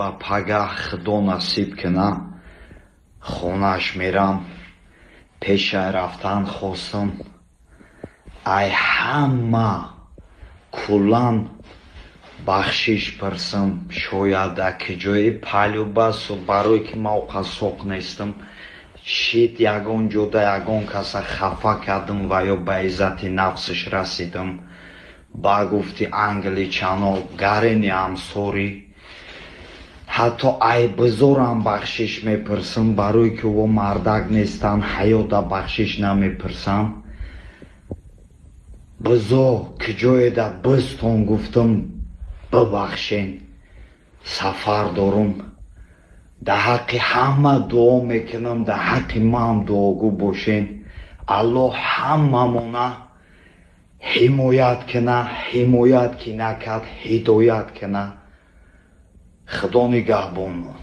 Ба пагаҳ, Худо насиб кина, хонааш мерам. Пешай рафтан хостам ай ҳама куллан бахшиш пурсам. Шояд дар ҷои палюбасу, барое ки ман оқа соқ нестам, шит, ягон ҷода ягон каса хафа кардам ва ё ба иззати нафсаш расидам, ба гуфти англичано, гарени амсорӣ, ҳатто айбизорам бахшиш мепурсам, барое ки ӯ мардак нестанд, ҳаёта бахшиш намепурсам. Бизо ки ҷоеда бистон гуфтам, бибахшен. Сафар дорум. Дар ҳаққи ҳама дуо мекунам, дар ҳаққи ман дуогӯ бошен. Аллоҳ ҳамамона ҳимоят кина, ҳимоят ки накард, ҳидоят кина. Худо нигаҳбонмон.